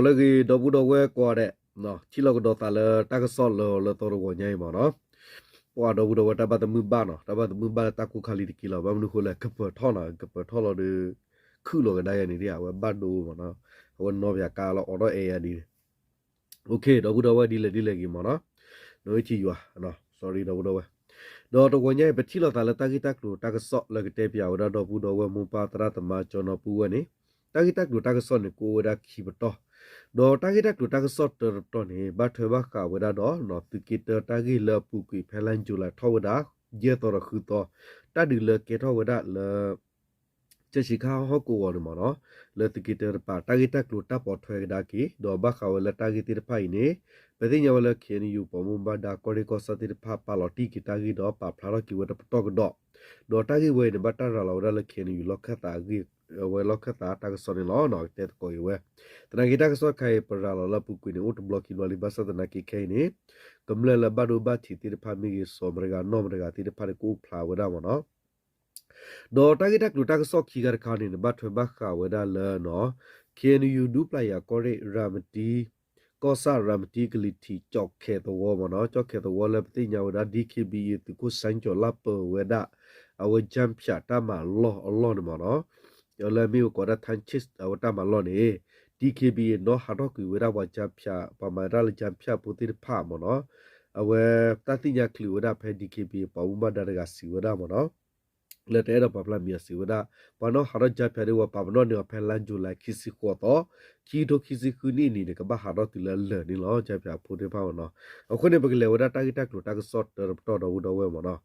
လၢအဂ့ၤ ဒီပုၢ်ဒီဝဲၢ်ကိးဂၤဒဲး, ထံၣ်လိာ်ကဒီးသးလၢတၢ်ကစီၣ်လၢအလၢသီတဂီၤညါအံၤမ့ၢ်နီၤ, ပှၤဒီပုၢ်ဒီဝဲၢ်တၢ်ဘၣ်သမုၢ်ဘၣ်နီၤ, တၢ်ဘၣ်သမုၢ်ဘၣ်လၢတၢ်ကိၢ်ခါလံတက့ၢ်လီၤ. ဘၣ်မနုၤဃိလဲၣ် ကပၢၤထီၣ်နီၤ, ကပၢၤထီၣ်လီၤဒီး ခုၣ်လီၤကဒါယၤန့ၣ်ဒ် အဝဲဘၣ်ဒိမ့ၢ်နီၤ, အဝဲနီၢ်ပၠးကါလီၤ အိးထီၣ်အဲၣ်ယၤဒ်န့ၣ် OK ဒီပုၢ်ဒီဝဲၢ် ဒ်လဲၣ်ဒ်လဲၣ်ဂ့ၤမ့ၢ်နီၤ, နဝဲထံယွၤ, sorry ဒီပုၢ်ဒီဝဲၢ်, ဒီးတဂီၤညါအံၤ ပထံၣ်လိာ်သးလၢတၢ်ဂ့ၢ်တၢ်ကျိၤတၢ်ကစီၣ်လၢကတဲပၠးဝဲဒၣ်ဒီပုၢ်ဒီဝဲၢ်မိၢ်ပၢ်သရၣ်သမါကၠီနီၤပုၢ်ဝဲၢ်န့ၣ်, တၢ်ဂ့ၢ်တၢ်ကျိၤတၢ်ကစီၣ်န့ၣ် ကအိၣ်ဝဲဒၣ်ခံပတီၢ်, ဒီးတၢ်ဂ့ၢ်တၢ်ကျိၤတၢ်ကစီၣ်တၢတပတီၢ်န့ၣ် ဘၣ်ထွဲဘၣ်ဃးဝဲဒၣ်ဒီး သုးက့တၢတၢ်ဂ့ၢ်လၢအပူၤကွံာ်ဖဲလါယူၤလံထီၣ်ဝဲဒၣ် ယဲၢ်သီဒီးဃုသီ, တၢ်ဒုးလၢကဲထီၣ်ဝဲဒၣ်လၢ ကၠဲၣ်ဆံးခါဟီၣ်ကဝီၤန့ၣ်မ့ၢ်နီၤ, လၢသုးက့တၢတပၤ တၢ်ဂ့ၢ်တၢ်ကျိၤတၢ်ပိာ်ထွဲကဒါက့ၤ ဒီးဘၣ်ဃးဝဲလၢတၢ်ဂ့ၢ်သ့ၣ်တဖၣ်အံၤန့ၣ်, ပသ့ၣ်ညါဝဲလၢ KNU ပှၤဘၣ်မူဘၣ်ဒါကီၢ်ရ့ၣ်ကီၢ်ဆၣ်သ့ၣ်တဖၣ် ပာ်လီၤတံၢ်က့ၤတၢ်ဂ့ၢ်ဒီးပာ်ဖျါထီၣ်က့ၤဝဲတပတီၢ်ကဒီး, ဒီးတၢ်ဂ့ၢ်ဝဲအံၤန့ၣ် ဘၣ်တၢ်ရၤလီၤဝဲဒၣ်လၢ KNU လီၢ်ခၢၣ်သးအဂ့ၢ်, အဝဲလီၢ်ခၢၣ်သးတၢ်ကစီၣ်န့ၣ်လီၤ. ကတဲသကိးက့ၤဝဲ, သနာ်က့တၢ်ကစီၣ်တခါအံၤ ပရၤလီၤလၢအပူၤကွံာ်န့ၣ် အိၣ်တဘျီခံဘျီလံ ဘၣ်ဆၣ်သနာ်က့ခဲအံၤန့ၣ်, ကမျၢၢ်လၢဘၣ်ဒိဘၣ်ထံးသ့ၣ်တဖၣ်မ့ၢ်ဂ့ၤ စီၤမတဂၤနီၢ်မတဂၤသ့ၣ်တဖၣ်န့ၣ် ကအိၣ်ဖျါဝဲဒၣ်မ့ၢ်နီၤ ဒီးတၢ်ဂ့ၢ်တၢ်ကျိၤတၢ်ကစီၣ်ခံခါတခါန့ၣ် ဘၣ်ထွဲဘၣ်ဃးဝဲဒၣ်လၢ KNU ဒူပျၤယၤကီၢ်ရ့ၣ် ရၤမတံ, ကီၢ်ဆၣ်ရၤမတံကလံၤထံး ကၠီၣ်ခဲသဝီမ့ၢ်နီၤ, ကၠီၣ်ခဲသဝီလၢပသ့ၣ်ညါဝဲဒၣ် DKBA သုးခိၣ်စဲကၠီၤလၢပၢၤဝဲဒၣ် အဝဲ ကၠၢ်ဖၠးတၢ်မၤလီၢ်အလီၢ်န့ၣ်မ့ၢ်နီၤ, လၢအမ့ၢ်ဝဲကိးဒၣ် ထၣ်ဆ့ၣ် အဝဲတၢ်မၤလီၢ်န့ၣ် DKBA နီၣ်ဟးထီၣ်ကွံာ်ဝဲဒၣ်ပှၤကၠၢ်ဖၠး ပှၤမၤတၢ်လၢကၠၢ်ဖၠးဖိသ့ၣ်တဖၣ်မ့ၢ်နီၤ, အဝဲတၢ်သ့ၣ်ညါချုးဝဲဒၣ်ဖဲ DKBA ပှၤမူဘၣ်ဒါတဂၤစံးဝဲဒၣ်မ့ၢ်နီၤ လၢတအဲၣ်ဒိးပာ်ဖျါမံၤအစံးဝဲဒၣ်, ပှၤနီၣ်ဟးထီၣ်ကၠၢ်ဖၠးဒ်ဝဲ ပာ်ပနီၣ်န့ၢ်အီၤဖဲလါယူၤလံခံဆံဃိးသီ, ခံကထိခံဆံဃုနံၣ်အနံၤန့ၣ် ကဘၣ်ဟးထီၣ်တုၤလၢအလၢာ်န့ၣ်လီၤ ကၠၢ်ဖၠးဖိသ့ၣ်တဖၣ်မ့ၢ်နီၤ, အဃိန့ၣ် ပကလဲၤဝဲဒၣ်တၢ်ဂ့ၢ်တၢ်ကျိၤတၢ်ကစီၣ်တၢတပတီၢ်ဒီပုၢ်ဒီဝဲၢ်မ့ၢ်နီၤ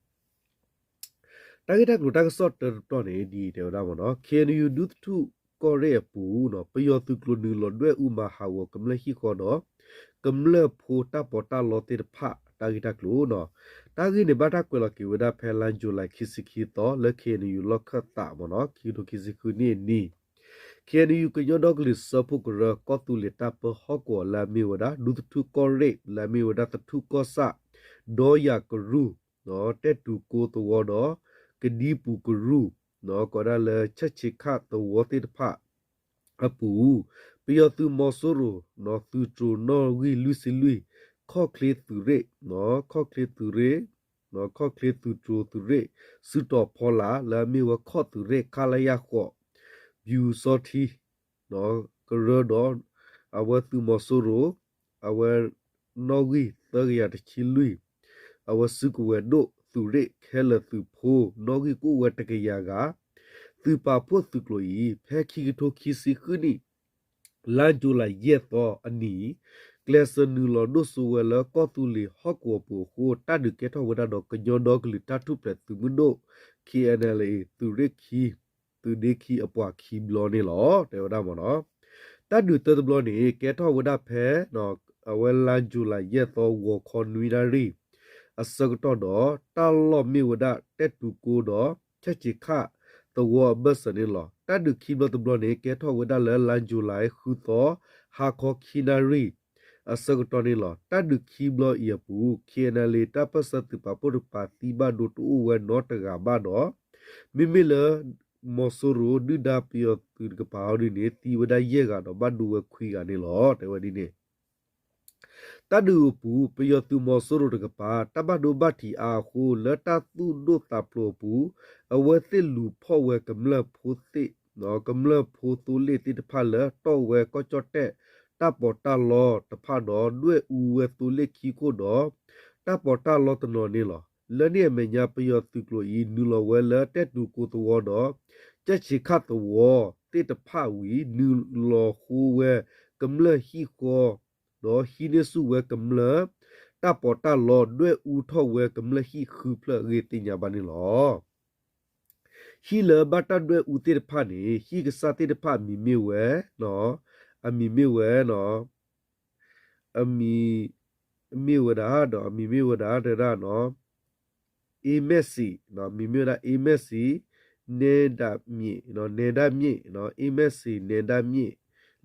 တၢ်ဂ့ၢ်တၢ်ကျိၤတၢ်ကစီၣ်တၢတပတီၢ်န့ၣ် ဒ်အံၤတဲဝဲဒၣ်မ့ၢ်နီၤ, KNU ဒူသထူၣ်ကီၢ်ရ့ၣ်အပူၤ, ပယီၤသုးကျိၤနုာ်လီၤဒွဲၣ်အူမၤဟးဂီၤကမျၢၢ်ဟံၣ်ဃီဒီး ကမျၢၢ်ဖိတၢ်ပီးတၢ်လီသ့ၣ်တဖၣ် တၢ်ဂ့ၢ်တၢ်ကျိၤနီၤ, တၢ်ဂ့ၢ်န့ၣ် ဘၣ်တၢ်ကွဲးလီၤက့ၤဝဲဒၣ်ဖဲလါယူၤလံခံဆံခံသီ လၢ KNU လီၢ်ခၢၣ်သးမ့ၢ်နီၤ ခံကထိခံဆံဃုနံၣ်အနံၤ KNU ကညီဒီကလုာ်စၢဖှိၣ်ကရၢ ကီၢ်သူလ့ၤတၢ်ပၢဟီၣ်ကဝီၤလၢအမ့ၢ်ဝဲဒၣ် ဒူသထူၣ်ကီၢ်ရ့ၣ် လၢအမ့ၢ်ဝဲဒၣ်သထူၣ်ကီၢ်ဆၣ်, ဒီယၤကရူၢ်, တဲၣ်တူၤကိသဝီဒီး ကဒံပူၤကရူၢ်, ကိးဒၣ်လၢဆၢၣ်ဆံးခၣ်သဝီသ့ၣ်တဖၣ်အပူၤ, ပယီၤသုးမီၤစိရိၤ သုးတြိၤနီၣ်ဂံၢ်လွံၢ်ဆံလွံၢ်, ခီၣ်ချ့သုးရ့ၣ်, ခီၣ်ချ့သုးရ့ၣ်, ခီၣ်ချ့သုးတြိၤသုးရ့ၣ်, စုတီၤဖီလာ် လၢအမ့ၢ်ဝဲခီၣ်သုးရ့ၣ် ခလရ ဃိး, ပျူၤစီထံ ကရၢဒီး အဝဲသုးမီၤစိရိၤ, အဝဲ နီၣ်ဂံၢ်သၢကယၤတဆံလွံၢ်, အဝဲစုကဝဲၤဒိၣ်သုးရ့ၣ် ခဲလၢာ်သုးဖိ နီၣ်ဂံၢ်ကအိၣ်ဝဲတကယၤဂၤ, သုးပာ်ဖှိၣ်သုးကျိၤအံၤ ဖဲခံကထိခံဆံဃုနံၣ် လါယူၤလံယဲၢ်သီအနံၤ, ကျဲးစၢးနုာ်လီၤဒိၣ်စိဝဲလၢကီၢ်သူလ့ၤဟီၣ်ကဝီၤပူၤအဃိ တၢ်ဒုးကဲထီၣ်ဝဲဒၣ်ဒီးကညီဒီကလုာ်တၢ်ထူၣ်ဖျဲးသုးမုၢ်ဒိၣ် KNLA သုးရ့ၣ်ခံ သုးဒ့ခံအပှၤခံဘျီန့ၣ်လီၤ တဲဝဲဒၣ်မ့ၢ်နီၤ. တၢ်ဒုးတၢတဘျီန့ၣ် ကဲထီၣ်ဝဲဒၣ်ဖဲ အဝဲလါယူၤလံယဲၢ်သီ ဂီၤခီနွံနၣ်ရံၣ် အဆၢကတီၢ်ဒီး တၢ်လီၢ်မ့ၢ်ဝဲဒၣ်တဲၣ်တူၤကိဒီး ဆၢၣ်ဆံးခၣ်သဝီအဘၢၣ်စၢၤန့ၣ်လီၤ. တၢ်ဒုးခံဘျီတဘျီန့ၣ် ကဲထီၣ်ဝဲဒၣ်လၢလါယူၤလံဃုသီ ဟါခီခံနၣ်ရံၣ် အဆၢကတီၢ်န့ၣ်လီၤ. တၢ်ဒုးခံဘျီအံၤအပူၤ KNLA တၢ်ပၢၢ်ဆၢသုးပာ်ဖှိၣ်တကပၤသံဘၣ်ဒိတအိၣ်ဝဲနီတဂၤဘၣ်ဒီး မ့မ့ၢ်လၢ မီၤစိရိၤဒုၣ်ဒါပယီၤသုးတကပၤအီၤဒ်န့ၣ် သံဝဲဒၣ်ယဲၢ်ဂၤဒီးဘၣ်ဒိဝဲခွံဂၤန့ၣ်လီၤ တဲဝဲဒ်န့ၣ်. တၢ်ဒုးအပူၤ ပယီၤသုးမီၤစိရိၤတကပၤ တၢ်ဘၣ်ဒိဘၣ်ထံးအါအဃိ လၢတၢ်သူၣ်ဒိၣ်သးဖျိးအပူၤ အဝဲသ့ၣ်လူၤဖီၣ်ဝဲကမျၢၢ်ဖိသ့ၣ် ကမျၢၢ်ဖိသိလ့ၣ်သ့ၣ်တဖၣ်လၢတီၢ်ဝဲကီၢ်ကၠီၣ်တဲၣ် တၢ်ပီးတၢ်လီတဖၣ်ဒီး ဒွဲၣ်အူဝဲသိလ့ၣ်ခံခိၣ်ဒီး တၢ်ပီးတၢ်လီတနီၤန့ၣ်လီၤ. လၢန့ၣ်အမဲာ်ညါ ပယီၤသုးကျိၤအံၤ နုာ်လီၤဝဲလၢတဲၣ်တူၤကိသဝီဒီး ကၠဲၣ်ဆံးခၣ်သဝီသ့ၣ်တဖၣ်ဝံၤ နုာ်လီၤဃိဝဲကမျၢၢ်ဟံၣ်ဃီ ဒီးဟံးန့ၢ်ဆူၣ်ဝဲကမျၢၢ် တၢ်ပီးတၢ်လီ ဒွဲၣ်အူထီၣ်ဝဲကမျၢၢ်ဟံၣ်ဃုဖျၢၣ်အဂ့ၢ်သ့ၣ်ညါဘၣ်န့ၣ်လီၤ. ဟံၣ်လၢဘၣ်တၢ်ဒွဲၣ်အူသ့ၣ်တဖၣ်န့ၣ် ဟံၣ်ကစၢ်သ့ၣ်တဖၣ်အမံၤမ့ၢ်ဝဲ အမံၤမ့ၢ်ဝဲ အမံၤမ့ၢ်ဝဲဒၣ်ဒီး အမံၤမ့ၢ်ဝဲဒၣ်တဲဒၣ်နီၤ အ့မဲၣ်စံၤ အမံၤမ့ၢ်ဝဲဒၣ် အ့မဲၣ်စံၤ နဲဒၣ်မ့ၣ် နဲဒၣ်မ့ၣ် အ့မဲၣ်စံၤ နဲဒၣ်မ့ၣ်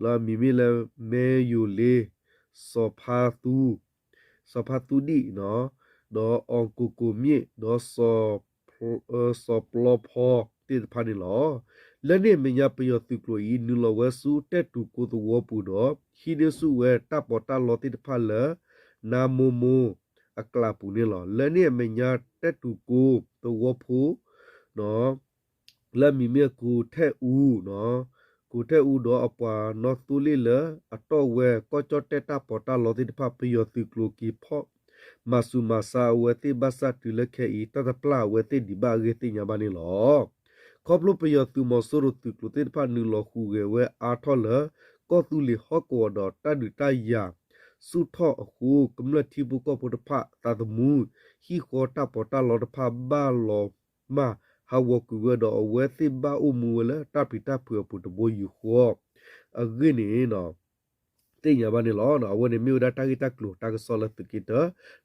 လၢအမံၤမ့ၢ်လၢ မဲယိၤလ့ စီၤဖါသူ စီၤဖါသူဒံၣ် ဒီးအီၣ်ကိၢ်ကိၢ်မ့ၣ် ဒီး စီၤပျီဖီသ့ၣ်တဖၣ်န့ၣ်လီၤ. လၢန့ၣ်အမဲာ်ညါပယီၤသုးကျိၤအံၤ နုာ်လီၤဝဲဆူတဲၣ်တူၤကိသဝီပူၤဒီး ဟံးန့ၢ်ဆူၣ်ဝဲတၢ်ပီးတၢ်လီသ့ၣ်တဖၣ်လၢ နါမိၢ်မိၢ်အကျးပူၤန့ၣ်လီၤ. လၢန့ၣ်အမဲာ်ညါတဲၣ်တူၤကိသဝီဖိ လၢအမံၤမ့ၢ်အကူၤထဲၣ်အူ, ကူၤထဲၣ်အူဒီးအပှၤနီၣ်သိလ့ၣ်လၢအတီၣ်ဝဲကီၢ်ကၠီၣ်တဲၣ်တၢ်ပီးတၢ်လီသ့ၣ်တဖၣ် ပယီၤသုးကျိၤက့ၤဖီၣ်မၤဆူးမၤဆါအဝဲသ့ၣ်ဘၣ်ဆၣ်တုၤလၢခဲအံၤ တၢ်တပျၢ်အဝဲသ့ၣ်ဒံးဘၣ်အဂ့ၢ်သ့ၣ်ညါဘၣ်န့ၣ်လီၤ. ခီဖျိပယီၤသုးမီၤစိရိၤသုးကျိၤသ့ၣ်တဖၣ်နုာ်လီၤဟူးဂဲၤဝဲအါထီၣ်လၢ ကီၢ်သူလ့ၤဟီၣ်ကဝီၤဒီးတၢ်ဒုးတၢ်ယၤဆူၣ်ထီၣ်အဃိ ကမျၢၢ်ထံဖိကီၢ်ဖိတဖၣ်သးသမူ ဟံၣ်ဃီတၢ်ပီးတၢ်လီတဖၣ်ဘၣ်လီၤမၢ်ဟးဂီၤကွံာ်ဝဲဒီး အဝဲသ့ၣ်ဘၣ်အိၣ်မူဝဲလၢတၢ်ပျံၤတၢ်ဖုးအပူၤတဘိယူၢ်ဃီအဂ့ၢ်န့ၣ် သ့ၣ်ညါဘၣ်န့ၣ်လီၤ. အဝဲန့ၣ်မ့ၢ်ဝဲဒၣ်တၢ်ဂ့ၢ်တၢ်ကျိၤတၢ်ကစီၣ်လၢသုးက့တၢ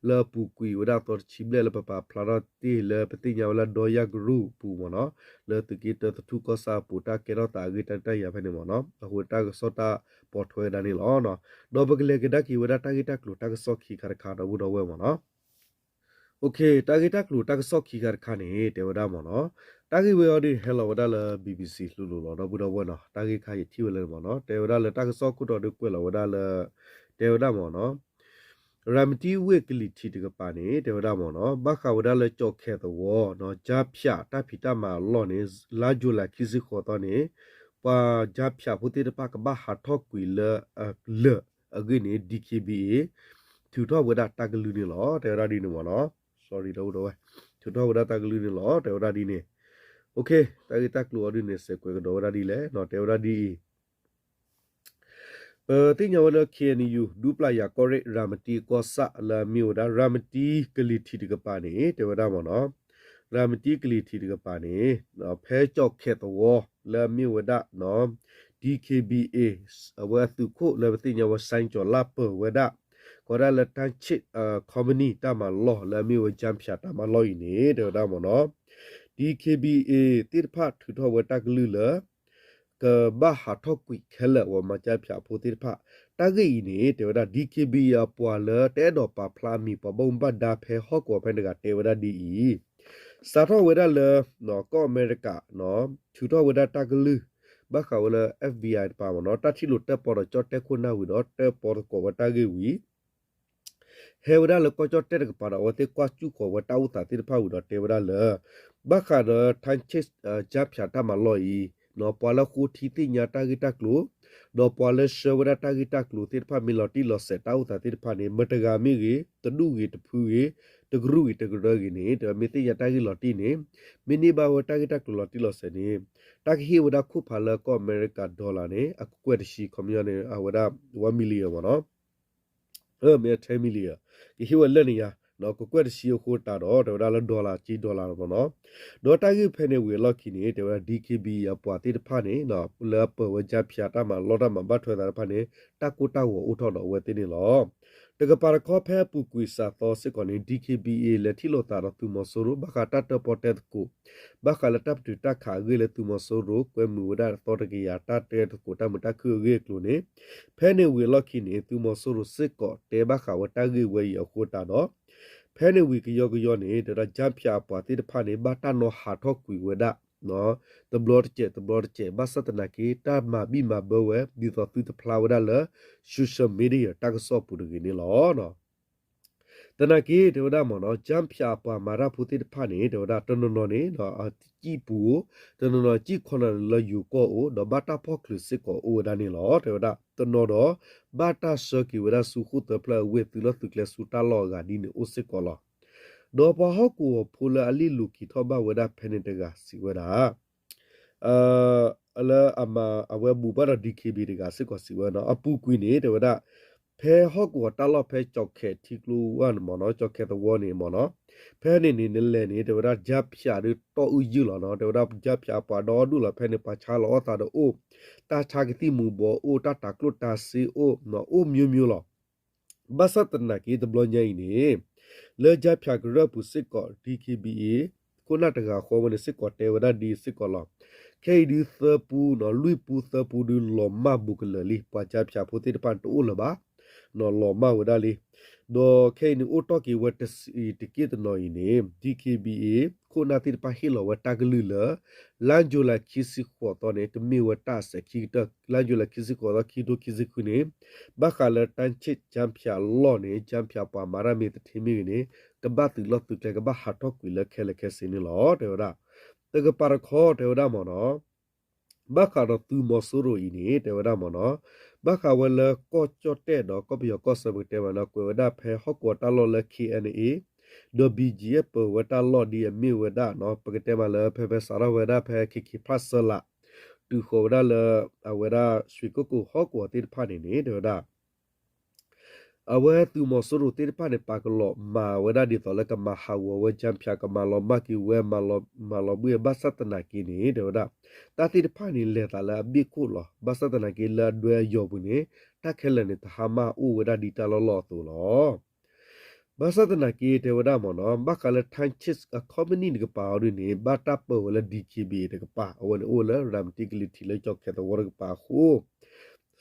လၢအပူၤကွံာ်ဝဲဒၣ်အသီတဆံဘျဲၣ်လၢပပာ်ဖျါထီၣ်တ့ၢ်လၢပသ့ၣ်ညါဝဲလၢဒီယၢ်ကရူၢ်ပူၤမ့ၢ်နီၤ, လၢသုးက့တၢသထူၣ်ကီၢ်ဆၣ်အပူၤ တၢ်ကဲထီၣ်သးအဂ့ၢ်တၢ်ဒုးတၢ်ယၤဖဲန့ၣ်မ့ၢ်နီၤ, အဃိတၢ်ကစီၣ်တၢ်ပိာ်ထွဲဝဲဒၣ်န့ၣ်လီၤ. ဒီးပကလဲၤကဒါက့ၤဝဲဒၣ်တၢ်ဂ့ၢ်တၢ်ကျိၤတၢ်ကစီၣ်ခံခါတခါဒီပုၢ်ဒီဝဲၢ်မ့ၢ်နီၤ. တၢ်ဂ့ၢ်တၢ်ကျိၤတၢ်ကစီၣ်ခံခါတခါန့ၣ် တဲဝဲဒၣ်မ့ၢ်နီၤ, တၢ်ဂ့ၢ်ဝဲအံၤဒုးဟဲလီၤဝဲဒၣ်လၢ ဘံဘံစံ လူၤလိၤလီၤ ဒီပုၢ်ဒီဝဲၢ်နီၤ, တၢ်ဂ့ၢ်ခါယထံၣ်ဝဲလၢမ့ၢ်နီၤ, တဲဝဲဒၣ်လၢတၢ်ကစီၣ်ခိၣ်တီဒုးကွဲးလီၤဝဲဒၣ်လၢ တဲဝဲဒၣ်မ့ၢ်နီၤ, ရၤမတံဝ့ၢ်ကလံၤထံးတကပၤန့ၣ် တဲဝဲဒၣ်မ့ၢ်နီၤ, ဘၣ်ဃးဝဲဒၣ်လၢကၠီၣ်ခဲသဝီ ကၠါဖၠးတၢ်ဖံးတၢ်မၤအလီၢ်န့ၣ် လါယူၤလံခံဆံဃိးသီန့ၣ် ပှၤကၠါဖၠးဖိသ့ၣ်တဖၣ်ကဘၣ်ဟးထီၣ်ကွံာ်လၢအလၢာ်အဂ့ၢ်န့ၣ် DKBA ထုးထီၣ်ဝဲဒၣ်တၢ်ကလုၢ်န့ၣ်လီၤ. တဲဝဲဒၣ်ဒ်န့ၣ်မ့ၢ်နီၤ, ထုးထီၣ်ဝဲဒၣ်တၢ်ကလုၢ်န့ၣ်လီၤ. တဲဝဲဒၣ်ဒ်န့ၣ်, တၢ်ဂ့ၢ်တၢ်ကျိၤအံၤဒုးန့ၣ် စဲးကွဲးကဒီးဝဲဒၣ်ဒ်လဲၣ်, တဲဝဲဒၣ်ဒ်အံၤ ပသ့ၣ်ညါဝဲလၢ KNU ဒူပျၢ်ယၤကီၢ်ရ့ၣ် ရၤမတံကီၢ်ဆၣ်လၢအမ့ၢ်ဝဲဒၣ် ရၤမတံကလံၤထံးတကပၤန့ၣ် တဲဝဲဒၣ်မ့ၢ်နီၤ, ရၤမတံကလံၤထံးတကပၤန့ၣ် ဖဲကၠီၣ်ခဲသဝီလၢအမ့ၢ်ဝဲဒၣ် DKBA အဝဲအသုးခိၣ်လၢပသ့ၣ်ညါဝဲ စဲကၠီၤလၢပၢၤဝဲဒၣ် ကီးဒၣ်လၢ တၢ်ဆ့ၣ် company တၢ်မၤလီၢ်လၢအမ့ၢ်ဝဲ ကၠါဖၠးတၢ်မၤလီၢ်အံၤန့ၣ် တဲဝဲဒၣ်မ့ၢ်နီၤ DKBA သ့ၣ်တဖၣ်ထုးထီၣ်ဝဲတၢ်ကလုၢ်လၢ ကဘၣ်ဟးထီၣ်ကွံာ်ခဲလၢာ်ဝဲမၤကၠါဖၠးဖိသ့ၣ်တဖၣ်, တၢ်ဂ့ၢ်အံၤန့ၣ် တဲဝဲဒၣ် DKBA အပှၤလၢတအဲၣ်ဒိးပာ်ဖျါအမံၤ ပှၤဘၣ်မူဘၣ်ဒါဖဲဟီၣ်ကဝီၤဖဲန့ၣ်တဂၤတဲဝဲဒၣ်ဒ်အံၤ, စးထီၣ်ဝဲဒၣ်လၢ ကီၢ်အမဲရကၤ ထုးထီၣ်ဝဲဒၣ်တၢ်ကလုၢ် ဘၣ်ဃးဝဲလၢ FBI တပၤမ့ၢ်နီၤ တၢ်ထံၣ်လိာ်တဲပီဒီးကၠီၣ်တဲၣ်ခိၣ်နၢ်ဝံၤဒီး တဲပီသကိးဝဲတၢ်ဂ့ၢ်ဝံၤ ဟဲဝဲဒၣ်လၢကီၢ်ကၠီၣ်တဲၣ်တကပၤဒီး အဝဲသ့ၣ်ကွၢ်စူၣ်ဃီၤဝဲတၢ်အိၣ်သးသ့ၣ်တဖၣ်ဝံၤဒီးတဲဝဲဒၣ်လၢ ဘၣ်ဃးဒီး တၢ်ဆ့ၣ် ကၠါဖၠးတၢ်မၤလီၢ်အံၤ ပှၤလၢဃိထံသ့ၣ်ညါတၢ်ဂ့ၢ်တၢ်ကျိၤ ဒီးပှၤလၢဆှၢဝဲဒၣ်တၢ်ဂ့ၢ်တၢ်ကျိၤသ့ၣ်တဖၣ်မ့ၢ်လီၤတံၢ်လီၤဆဲးတၢ်အိၣ်သးသ့ၣ်တဖၣ်န့ၣ် မတဂၤမ့ၢ်ဂ့ၤ တဒူၣ်ဂ့ၤတဖုဂ့ၤ တကရူၢ်ဂ့ၤတကရၢဂ့ၤန့ၣ် တဲဝဲမ့ၢ်သ့ၣ်ညါတၢ်ဂ့ၢ်လီၤတံၢ်န့ၣ် မ့ၢ်န့ၢ်ဘၣ်ဝဲတၢ်ဂ့ၢ်တၢ်ကျိၤလီၤတံၢ်လီၤဆဲးန့ၣ် တၢ်ကဟ့ၣ်ဝဲဒၣ်ခိၣ်ဖးလၢကီၢ်အမဲရကၤ dollar န့ၣ် အကကွဲၢ်တဆံ ခီပညီန့ၣ် အဝဲဒၣ် one million မ့ၢ်နီၤ မ့ၢ် ten million ကဟ့ၣ်ဝဲလၢန့ၣ်ညါ ကကွဲၢ်တဆံအဃိသတးဒီး တဲဝဲဒၣ်လၢ dollar ကၠံ dollar မ့ၢ်နီၤ ဒီးတၢ်ဂ့ၢ်ဖဲန့ၣ်ဝံၤအလီၢ်ခံန့ၣ် တဲဝဲဒၣ် DKBA အပှၤသ့ၣ်တဖၣ်န့ၣ် လၢအပၢၤဝဲကၠါဖၠးတၢ်မၤလီၢ်တၢ်မၤဘၣ်ထွဲသးတဖၣ်န့ၣ် တၢ်ကိၢ်တၢ်ဂီၤအိၣ်ထီၣ်ဒီးအဝဲသ့ၣ်န့ၣ်လီၤ. တကပၤတခီဖဲအပူၤကွံာ်စးသီစ့ၢ်ကီးန့ၣ် DKBA လဲၤထံၣ်လိာ်သးဒီးသုးမီၤစိရိၤ ဘၣ်ဃးတၢ်တၢၣ်ပီၣ်တဲသကိး ဘၣ်ဃးလၢတၢ်ပတုာ်တၢ်ခးအဂ့ၢ်လၢသုးမီၤစိရိၤ ကွဲမုာ်ဝဲဒၣ်သီတကယၤတၢ်တဲသကိးတၢ်မုာ်တၢ်ခုၣ်အဂ့ၢ်အကျိၤန့ၣ် ဖဲန့ၣ်ဝံၤအလီၢ်ခံန့ၣ် သုးမီၤစိရိၤစ့ၢ်ကီးတဲဘၣ်ဃးဝဲတၢ်ဂ့ၢ်ဝဲအံၤအဃိသတးဒီး ဖဲန့ၣ်ဝံၤကယီကယီန့ၣ် တဲဝဲဒၣ် ကၠါဖၠးအပှၤသ့ၣ်တဖၣ်န့ၣ် ဘၣ်တၢ်နီၤဟးထီၣ်ကွံာ်ဝဲဒၣ် တဘျီတစဲး တဘျီတစဲး ဘၣ်ဆၣ်သနာ်က့ တၢ်မၤဘံၣ်မၤဘၢဝဲ ဒ်သိးသုတဖျါဝဲဒၣ်လၢ social media တၢ်ကစီၣ်အပူၤတဂ့ၤန့ၣ်လီၤ. သနာ်က့ တဲဝဲဒၣ်မ့ၢ်နီၤ ကၠါဖၠးအပှၤမၤတၢ်ဖိသ့ၣ်တဖၣ်န့ၣ် တဲဝဲဒၣ် တနီၤနီၤန့ၣ် အစံၣ်ပူၤ တနီၤနီၤစံၣ်ခီနၤလၢယိၤကီၢ်အိၣ် ဒီးဘၣ်တၢ်ဖီၣ်ချုးစ့ၢ်ကီးအိၣ်ဝဲဒၣ်န့ၣ်လီၤ. တဲဝဲဒၣ် တနီၤဒီး ဘၣ်တၢ်ဆှၢက့ၤဝဲဒၣ်ဆူဃိၣ်သၢဖျၢၣ်အဝ့ၢ် သုးလီၢ်သုးကျဲဆူတၢ်လီၢ်အဂၤဒ်န့ၣ်အိၣ်စ့ၢ်ကီးလီၤ. ဒီးပှၤဟီၣ်ကဝီၤဖိလၢအလံၣ်လူၤက့ၤထီၣ်ဘၣ်ဝဲဒၣ်ဖဲန့ၣ်တဂၤစံးဝဲဒၣ် လၢအမၤအဝဲဘူးဘၣ်ဒီး DKBA တဂၤစ့ၢ်ကီးစံးဝဲနီၤ အပူၤကွံာ်န့ၣ် တဲဝဲဒၣ် ဖဲဟီၣ်ကဝီၤတၢ်လီၢ်ဖဲကၠီၣ်ခဲထံကျိဝၢ်န့ၣ်မ့ၢ်နီၤ ကၠီၣ်ခဲသဝီန့ၣ်မ့ၢ်နီၤ ဖဲန့ၣ်န့ၣ် နလဲၤန့ၣ် တဲဝဲဒၣ် ကၠါဖၠးဒုးတီၢ်အုၣ်ယုၢ်လီၤနီၤ တဲဝဲဒၣ် ကၠါဖၠးအပှၤဒီဒူၣ်လီၤ ဖဲန့ၣ် ပှၤဆါလီၤအီၣ်သးဒီးအိၣ် တၢ်ဆါကသံၣ်မူၤဘှီးအိၣ် တၢ်တၤကျိၣ်တၤစ့အိၣ် အိၣ်မျိုးမျိုးလီၤ. ဘၣ်ဆၣ်သနာ်က့တဘျီညါအံၤန့ၣ် လၢကၠါဖၠးကရၢၢ်ပူၤစ့ၢ်ကီး DKBA ခိၣ်နၢ်တဂၤဃီဝဲန့ၣ်စ့ၢ်ကီးတဲဝဲဒၣ်ဒ်စ့ၢ်ကီးလီၤ. ခဲအံၤဒုးသၢပူ လွံၢ်ပူသၢပူဒုးလီၤမၢ်ဘူးကလၢာ်လံ ပှၤကၠါဖၠးဖိသ့ၣ်တဖၣ်န့ၣ်တအိၣ်လၢၤဘၣ် လီၤမၢ်ဝဲဒၣ်လံ. ဒီးခဲအံၤန့ၣ်အိၣ်တီၢ်က့ၤဝဲတစံးတက့ၢ်တနီၤအံၤန့ၣ် DKBA ခိၣ်နၢ်သ့ၣ်တဖၣ်ဟ့ၣ်လီၤဝဲတၢ်ကလုၢ်လၢ လါယူၤလံခံဆံဃိးသီန့ၣ် ကမ့ၢ်ဝဲတၢ်အစဲးခံကတၢၢ်, လါယူၤလံခံဆံဃိးသီ ခံကထိခံဆံဃုန့ၣ် ဘၣ်ဃးလၢ တၢ်ဆ့ၣ် ကၠၢဖၠးလီၢ်န့ၣ် ကၠၢဖၠးပှၤမၤတၢ်မ့ၢ်သထ့မ့ၢ်ဂ့ၤန့ၣ် ကဘၣ်သုးလီၢ်သုးကျဲ ကဘၣ်ဟးထီၣ်ကွံာ်လၢခဲလၢာ်ခဲဆ့န့ၣ်လီၤ တဲဝဲဒၣ်. တကပၤတခီတဲဝဲဒၣ်မ့ၢ်နီၤ ဘၣ်ဃးဒီးသုးမီၤစိရိၤအံၤန့ၣ် တဲဝဲဒၣ်မ့ၢ်နီၤ ဘၣ်ဃးဝဲလၢကီၢ်ကၠီၣ်တဲၣ်ဒီးကီၢ်ပယီၤကီၢ်ဆၢ ပကတဲမ့ၢ်နီၤ ကွဲးဝဲဒၣ်ဖဲဟီၣ်ကဝီၤတၢ်လီၢ်လၢ K N A ဒီး B G F ပၢၤဝဲတၢ်လီၢ်ဒ်အမ့ၢ်ဝဲဒၣ်နီၤ ပကတဲမ့ၢ်လၢဖဲဖဲစးထီၣ်ဝဲဒၣ်ဖဲ K K ဖၣ်စၢလး တုၤဃီၤဝဲဒၣ်လၢ အဝဲဒၣ် ရွှေကုက္ကို ဟီၣ်ကဝီၤသ့ၣ်တဖၣ်န့ၣ်န့ၣ် တဲဝဲဒၣ် အဝဲသုးမီၤစိရိၤသ့ၣ်တဖၣ်န့ၣ် ပာ်ကလီၤမၤဝဲဒၣ်ဒ်သိးလၢကမၤဟးဂီၤဝဲ ကၠၢဖၠး ကမၤလီၤမၢ်က့ၤဝဲ မၤလီၤဘှံး ဘၣ်ဆၣ်သနာ်က့န့ၣ် တဲဝဲဒၣ် တၢ်သ့ၣ်တဖၣ်န့ၣ် လဲၤသးလၢအဘ့ၣ်ခိၣ်လီၤ. ဘၣ်ဆၣ်သနာ်က့လၢအဒွဲအယီၤပူၤန့ၣ် တၢ်ခဲလၢာ်န့ၣ် တဟါမၢ်အိၣ်ဝဲဒၣ်ဒ်တၢ်လီၢ်လီၢ်အသိးလီၤ. ဘၣ်ဆၣ်သနာ်က့တဲဝဲဒၣ်မ့ၢ်နီၤ ဘၣ်ဃးလၢ Tang Chit အ company တကပၤအီၤဒ်န့ၣ် ဘၣ်တၢ်ပၢၤဝဲလၢ D K B A တကပၤ အဝဲန့ၣ်အိၣ်လၢရၤမတံကလံၤထံးလၢကၠီၤခဲသဝီတကပၤအဃိ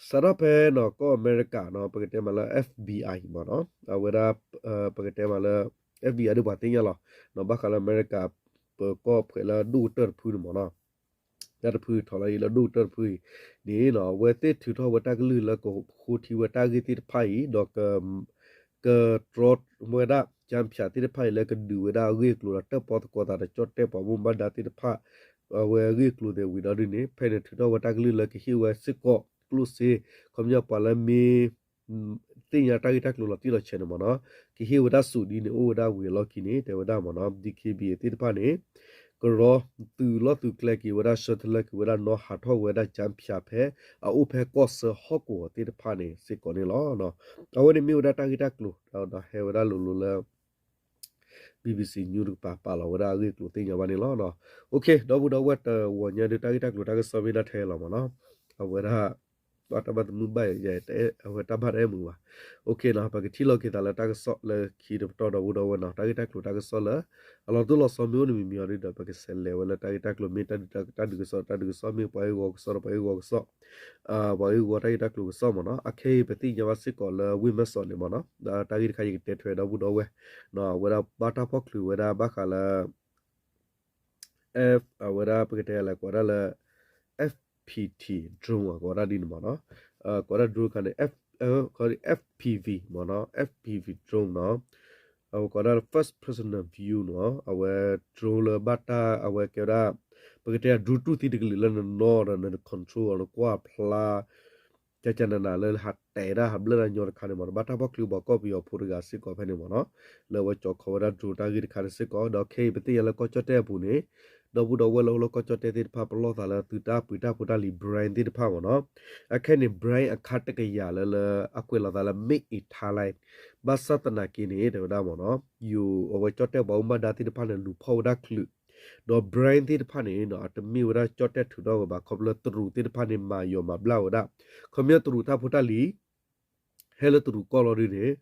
စးထီၣ်ဖဲနီၤ ကီၢ်အမဲရကၤနီၤ ပကတဲမ့ၢ်လၢ F B I မ့ၢ်နီၤ အဝဲဒၣ် ပကတဲမ့ၢ်လၢ F B I ဒ်ပှၤသ့ၣ်ညါလီၤ ဘၣ်ဃးလၢအမဲရကၤ ပကီၢ်ဖှဲးလၢဒိၣ်ကတၢၢ်တဖုန့ၣ်မ့ၢ်နီၤ တၢ်တဖုထီၣ်လၢအံၤလၢဒိၣ်ကတၢၢ်တဖုအံၤန့ၣ်နီၤ အဝဲသ့ၣ်ထုးထီၣ်ဝဲတၢ်ကလုၢ်လၢကဃိထံဝဲတၢ်ဂ့ၢ်သ့ၣ်တဖၣ်အံၤ ဒီး ကတြီဝဲဒၣ် ကၠၢဖၠးသ့ၣ်တဖၣ်အံၤလၢကဒုးဝဲဒၣ်အဂ့ၢ်အကျိၤဒီး တၢၣ်ပီသကိးသးဒီးကၠီၣ်တဲၣ်ပှၤဘၣ်မူဘၣ်ဒါသ့ၣ်တဖၣ် အဝဲအဂ့ၢ်အကျိၤသ့ၣ်ဝံၤဒီးဒ်န့ၣ် ဖဲန့ၣ်ထုးထီၣ်ဝဲတၢ်ကလုၢ်လၢကဟ့ၣ်ဝဲစ့ၢ်ကီးကျိၣ်စ့ ခီပညီပှၤလၢမ့ၢ် သ့ၣ်ညါတၢ်ဂ့ၢ်တၢ်ကျိၤလီၤတံၢ်လီၤဆဲးန့ၣ်မ့ၢ်နီၤ ကဟ့ၣ်ဝဲဒၣ်စူးဒ်န့ၣ် အိၣ်ဝဲဒၣ်ဝံၤအလီၢ်ခံန့ၣ် တဲဝဲဒၣ်မ့ၢ်နီၤ D K B A သ့ၣ်တဖၣ်န့ၣ် ကရီသုးလီၢ်သုးကျဲက့ၤဝဲဒၣ် ဆှၢတလၢက့ၤဝဲဒၣ် နီၢ်ဟးထီၣ်ဝဲဒၣ်ကၠၢဖၠးဖဲ အအိၣ်ဖဲကီၢ်ဆၢဟီၣ်ကဝီၤသ့ၣ်တဖၣ်န့ၣ်စ့ၢ်ကီးန့ၣ်လီၤ. အဝဲန့ၣ်မ့ၢ်ဝဲဒၣ်တၢ်ဂ့ၢ်တၢ်ကျိၤ ဒီးဟဲဝဲဒၣ်လိၤလိၤလၢ B B C News တကပၤ ပာ်လီၤဝဲဒၣ်အဂ့ၢ်အကျိၤသ့ၣ်ညါဘၣ်န့ၣ်လီၤ. ဒီပုၢ်ဒီဝဲၢ်တဂီၤညါဒုး တၢ်ဂ့ၢ်တၢ်ကျိၤတၢ်ကစီၣ်မ့ၢ်ဒၣ်ထဲလီၤမ့ၢ်နီၤ အဝဲဒၣ် ဘၣ်တၢ်ဘၣ်သမူဘၣ်ယဲ အဝဲတၢ်ဘၣ်တၢ်အဲၣ်မုာ်ဘၣ် ပကထံၣ်လိာ်က့ၤသးလၢတၢ်ကစီၣ်လၢခံတပတီၢ် ဒီပုၢ်ဒီဝဲၢ်နီၤ တၢ်ဂ့ၢ်တၢ်ကျိၤတၢ်ကစီၣ်လၢ အလီၤတိၢ်လီၤဆီမ့ၢ်အိၣ်န့ၣ်မံၤမံၤအီၤဒ်ဒီး ပကဆဲးလဲၤဝဲလၢတၢ်ဂ့ၢ်တၢ်ကျိၤ မ့ၢ်တၢ်ဒုးတၢ်ဒုးကစီၣ် တၢ်ဒုးကစီၣ် မ့ၢ်ပှၤဂ့ၢ်ဂီၤကစီၣ်ဒီးပှၤဂ့ၢ်ဂီၤကစီၣ် ပှၤဂ့ၢ်ဂီၤတၢ်ဂ့ၢ်တၢ်ကျိၤကစီၣ်မ့ၢ်နီၤ အခဲအံၤပသ့ၣ်ညါဘၣ်စ့ၢ်ကီးလၢဝ့ၢ်မဲၢ်စီးန့ၣ်မ့ၢ်နီၤ တၢ်ဂ့ၢ်တခါယကတဲထွဲဒီပုၢ်ဒီဝဲၢ် အဝဲဒၣ်ဘၣ်တၢ်ဖီၣ်ချုးဝဲဒၣ်ဘၣ်ဃးလၢ F အဝဲဒၣ်ပကတဲလဲၤကိးဒၣ်လၢ F P T drone အကိးဒၣ်ဒ်န့ၣ်မ့ၢ်နီၤ ကိးဒၣ် drone ခါန့ၣ် F F P V မ့ၢ်နီၤ F P V drone နီၤ အဝဲကိးဒၣ်လၢ first personal view နီၤ အဝဲ drone လၢဘၣ်တၢ်အဝဲကဲဝဲဒၣ် ပကတဲ drone တူၢ်သံတကလုာ်လၢနနီၢ်ဒီးန control အီၤ နကွၢ်ဖျါ ကကနနလၢဟးတဲာ်ဒၣ်ဟးဘျၢၣ်ဒၣ်ညီတခါန့ၣ်မ့ၢ်နီၤ ဘၣ်တၢ်ဖီၣ်ချုးဘၣ်ကီၢ်ပယီၤဖိတဂၤစ့ၢ်ကီးဖဲန့ၣ်မ့ၢ်နီၤ လၢအဝဲကၠီၤခီဝဲဒၣ် drone တၢ်ဂ့ၢ်တခါန့ၣ်စ့ၢ်ကီး ဒီးခဲအံၤပသ့ၣ်ညါလၢကီၢ်ကၠီၣ်တဲၣ်အပူၤန့ၣ် ဒီပုၢ်ဒီဝဲၢ်လၢအိၣ်လၢကီၢ်ကၠီၣ်တဲၣ်သ့ၣ်တဖၣ် ပလီၢ်သးလၢသုတၢ်ပှ့ၤတၢ်ဖိတၢ်လံၤ brand သ့ၣ်တဖၣ်မ့ၢ်နီၤ အခဲန့ၣ် brand အခါတကယၤလၢလၢအကွဲးလီၤသးလၢ made in Thailand ဘၣ်ဆၣ်သနာ်က့န့ၣ် တဲဝဲဒၣ်မ့ၢ်နီၤ ယိၤအဝဲကၠီၣ်တဲၣ်ပှၤဘၣ်မူဘၣ်ဒါသ့ၣ်တဖၣ်န့ၣ် လူၤဖီၣ်ဝဲဒၣ်ချုး ဒီး brand သ့ၣ်တဖၣ်န့ၣ် အတမ့ၢ်ဝဲဒၣ်ကၠီၣ်တဲၣ်ထုးထီၣ်ဝဲဘၣ် ခီဖျိလၢတရူးသ့ၣ်တဖၣ်န့ၣ် မၤယီၤမၤဘျၣ်ဝဲဒၣ် ခီပညီတရူးတၢ်ဖိတၢ်လံၤ ဟဲလၢတရူးကီၢ်လီၤဒ်န့ၣ်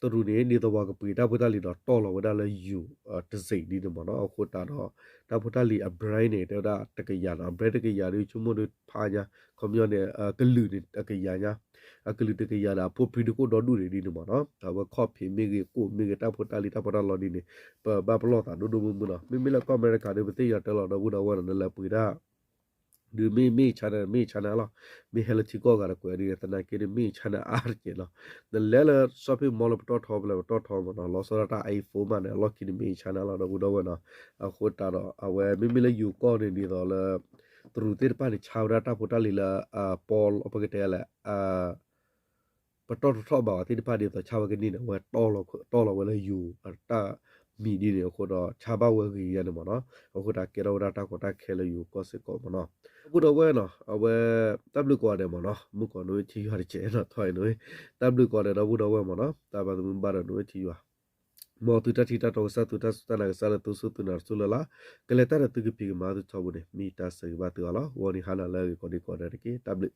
တရူးန့ၣ် ဒ်သိးပှၤကပှ့ၤတၢ်ဖိတၢ်လံၤဒီးတီၢ်လီၤဝဲဒၣ်လၢယိၤတစ့းဒ်န့ၣ်မ့ၢ်နီၤ အဃိသတးဒီး တၢ်ဖိတၢ်လံၤအ brand န့ၣ် တဲဝဲဒၣ်တကယၤနီၤ အ brand တကယၤဒ်ဆိကမိၣ်ဒ်ဖးညါ ခီပညီန့ၣ် အကလုာ်န့ၣ်တကယၤညါ အကလုာ်တကယၤဒီးအဖိဖံဒုးခိၣ်ဒီဒူၣ်န့ၣ်ဒ်န့ၣ်မ့ၢ်နီၤ အဝဲခီၣ်ဖံးမ့ၢ်ဂ့ၤ ကိၣ်မ့ၢ်ဂ့ၤ တၢ်ဖိတၢ်လံၤတၢ်ပီးတၢ်လီဒ်န့ၣ် ပဘၣ်ပလီၢ်သးဒိၣ်ဒိၣ်မုၢ်မုၢ်နီၤ မ့မ့ၢ်လၢကီၢ်အမဲရကၤဒီး ပသ့ၣ်ညါတၢ်လီၤဒီပုၢ်ဒီဝဲၢ်နီၤ နလဲၤပှ့ၤတၢ် ဒုးမ့ၢ် made in China made in China လီၤ မ့ၢ်ဟဲလၢထံကီၢ်ဂၤဒီးကွဲးဒ်န့ၣ် သနာ်က့န့ၣ် made in China အါတက့ၢ်လီၤ နလဲၤလၢ shopping mall လၢပတီၢ်ထီဖဲလဲၣ်ပတီၢ်ထီမ့ၢ်နီၤ လီၤဆီဒၣ်တၢ် iPhone မးန့ၣ် အလီၢ်ခံန့ၣ် made in China လီၤဒီပုၢ်ဒီဝဲၢ်နီၤ အဃိသတးဒီး အဝဲမ့မ့ၢ်လၢယိၤကီၢ်န့ၣ်ဒ်သိးလၢ တရူးသ့ၣ်တဖၣ်န့ၣ် ဆါဝဲဒၣ်တၢ်ဖိတၢ်လံၤလၢ ပီ ပကတဲလဲၣ် ပတီၢ်ထီၣ်ဘၣ်ဝဲသ့ၣ်တဖၣ်ဒ်သိး ဆါဝဲကန့ၢ်န့ၣ် အဝဲ တီၢ်လီၤဝဲလၢယိၤအတၢ်မံၤဒ်န့ၣ်အဃိဒီး ဆါဘၣ်ဝဲဂ့ၤယါန့ၣ်မ့ၢ်နီၤ အဃိသတးကဲထီၣ်ဝဲဒၣ်တၢ်ကီတၢ်ခဲလၢယိၤကီၢ်စ့ၢ်ကီးမ့ၢ်နီၤ ဒီပုၢ်ဒီဝဲၢ်နီၤ အဝဲ တၢ်ဘျုးကိးဂၤဒဲးမ့ၢ်နီၤ မုၢ်ကီးနဝ့ထံယွၤတကဲးနီၤ ထီၣ်အံၤနဝ့ တၢ်ဘျုးကိးဂၤဒဲးဒီပုၢ်ဒီဝဲၢ်မ့ၢ်နီၤ တၢ်ဘၣ်သမူဘၣ်ဒီးနဝ့ထံယွၤ မ်သုတၢ်ထံၣ်တၢ်တီကစၢ် သုတၢ်စူၢ်တၢ်နာ်ကစၢ်လၢသုစူၢ်သုနာ်တစူၢ်လၢ်လၢ် ကလဲၤတၢ်ဒီးသုကဖံးကမၤသုထီဘိန့ၣ် မ့ၢ်တၢ်ဆၢဂ့ၤဘၣ်သုအီၤလီၤ ဂီၤနံၤဟါနၤလၢအဂ့ၤကိးဒံကိးဂၤဒဲးတက့ၢ် တၢ်ဘျုး